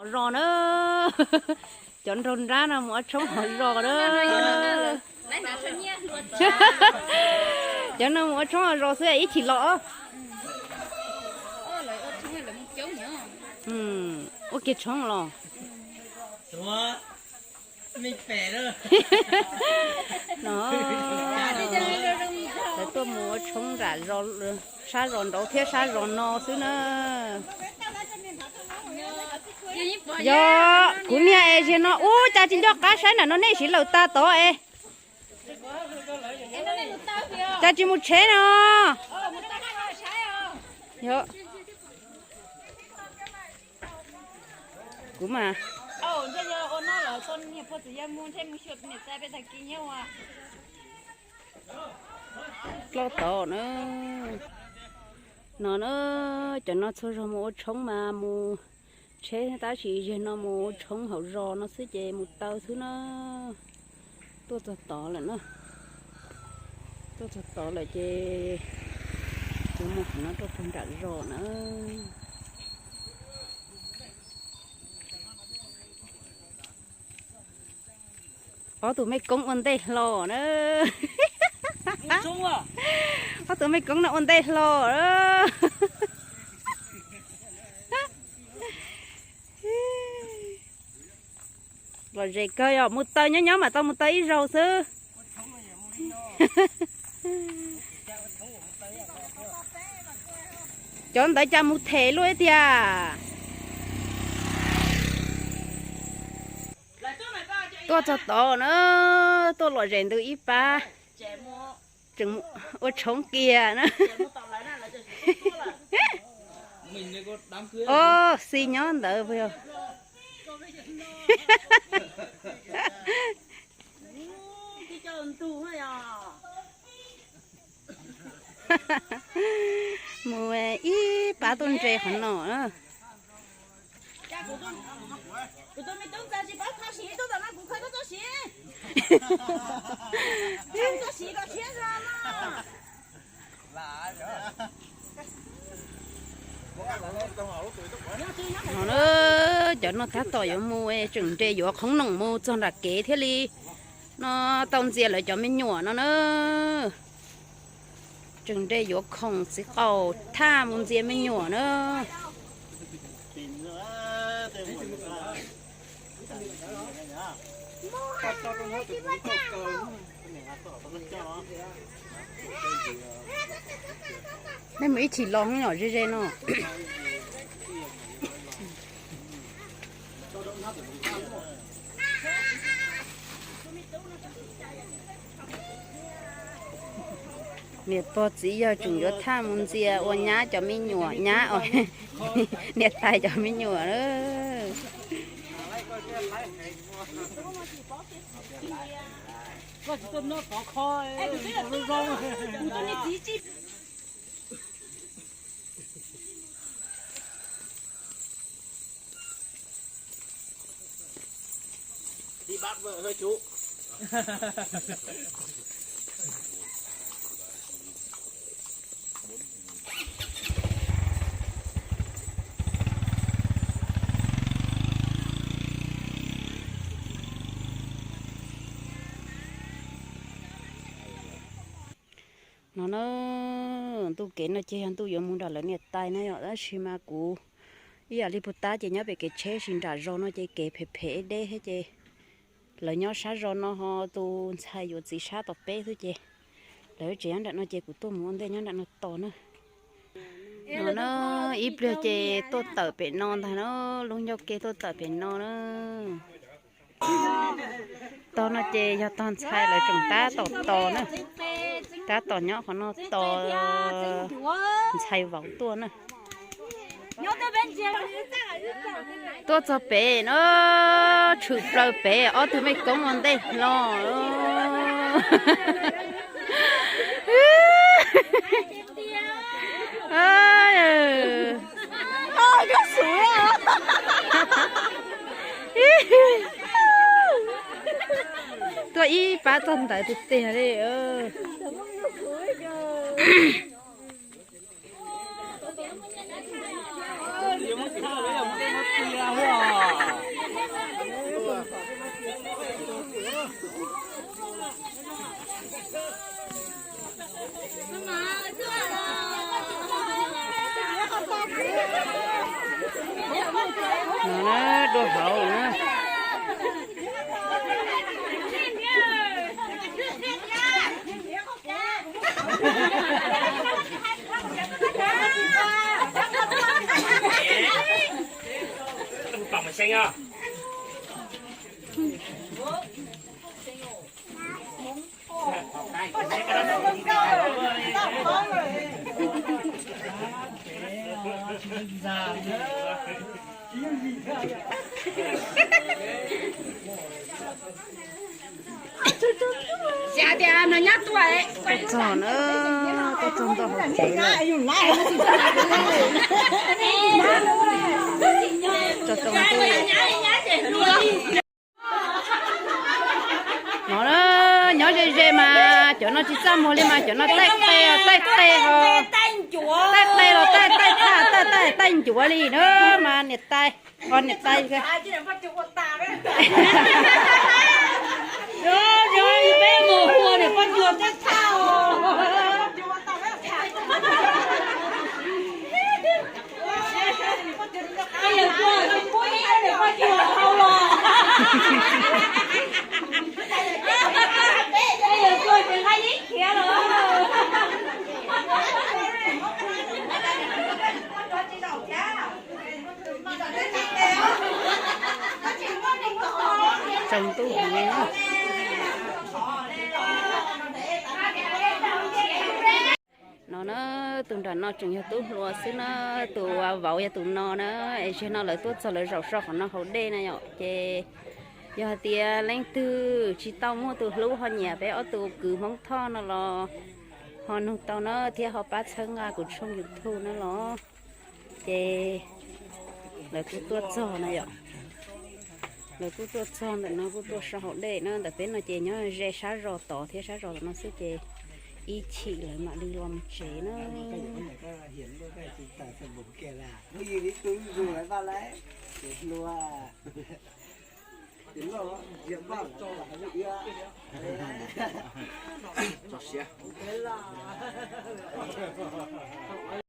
Zos na, cov nraug nrab no mus ua tshoob hauv zos na. Cov no mus ua tshoob hauv zos xwb ib chim los. Ua kiag tshoob los. No, lawv tuaj mus ua tshoob nram sab zos nraud thiab sab zos no xwb na. Yog kuv niag es ziag no ub, cas tsis nco qab saib nram no nej siv lawm tag tod es. Cas tsis mus tsheb no? Yog kuv mas. Ploj tod na. No na, cov no txhua zaug mus ua tshoob mas mus tsheb tab sis yog no mus ua tshoob hauv zos no xwb ces mus taw xwb na. Tuaj txog tod lawm na. Tuaj txog tod lawm ces yuav mus hauv no rau puag nram zos na. Ob tug mej koob ua ntej hlo na. Ob tug mej koob no ua ntej hlo. Lom zem kawg, yog mus taw nyob nyob mas tau mus taw ib zaug xwb. Cov ntawd cas mus them luaj tiag. Tuaj txog tod na, tuaj lom zem ntws ib pab, tseem ua tshoob kiag na. Ob, xi nyob ntawd. Mus ib pab tuaj ntse qhov no. No na, cov no tab tom yuav mus, tseem nres yuav khoom noom mus txog nram kev thiaj li no tau ntxias lawv cov me nyuam no na. Tseem nres yuav khoom txiv qaum thaj mus ntxias me nyuam na. Nej mus ib chim los nyom ze ze no. Niam pog txiv yawg tseem yuav thaj mus ntxias ua nyab cov me nyuam, nyab, niam tais cov me nyuam. No na, ntu kev no ces yog ntu yuav mus nram lawv niam tais na yom, tab sis mas kuv ib yam li puag ta ces nyob pem kev tsheb, sis nram zos no ces kev phem phem deb thiab ces lawv nyob sab zos no ho tus ntxhais yuav txiv sab tom peb xwb ces lawv tseem nyob nram no ces kuv tuaj mus ua ntej nyob nram no tos na. No na, ib pliag ces tuaj tawm pem no ntag na, lub ncauj ke tuaj tawm pem no na. Tog no ces yog tog ntxhais lawv tseem tab tom tos na, tab tom nyob qhov no tos ntxhais vauv tuaj na. Tuaj txog pem no, tshwm plaws pem ob tug mej koob ua ntej hlo. Tuaj ib pab txog ntawd tiag tiag li. No na, dua hauv na. Tuaj txog na, tuaj txog ntawm hauv tsev lawm. Tso tau ntuj. No na, nyob ze ze mas cov no tsis txaj muag li mas cov no taij qe, taij qe ho, taij qe los taij, taij thaj, taij, taij, taij ncuav li na mas niam tais, ho niam tais. Tsaus ntuj heev. No na, tus nram no tseem yog tub hluas xwb na, tus vauv yog tus no na. Es zaum no lawv tuaj txog lawv zaum so qhov no haus dej na yom. Ces yog hais tias leej twg tsis tau muaj tus hlub ho nyiam peb ob tug kwv Hmoob Thoj no los ho nug tau na, thiab ho pab txhawb nqa kuv tshooj YouTube na los. Ces lawv kuj tuaj txog na yom. Lawv kuj tuaj txog ntawm no kuj tuaj so haus dej na, ntawm peb no ces nyob ze sab zos tod thiab sab zos tom no xwb ces ib chim lawv mam li los mus tsev na.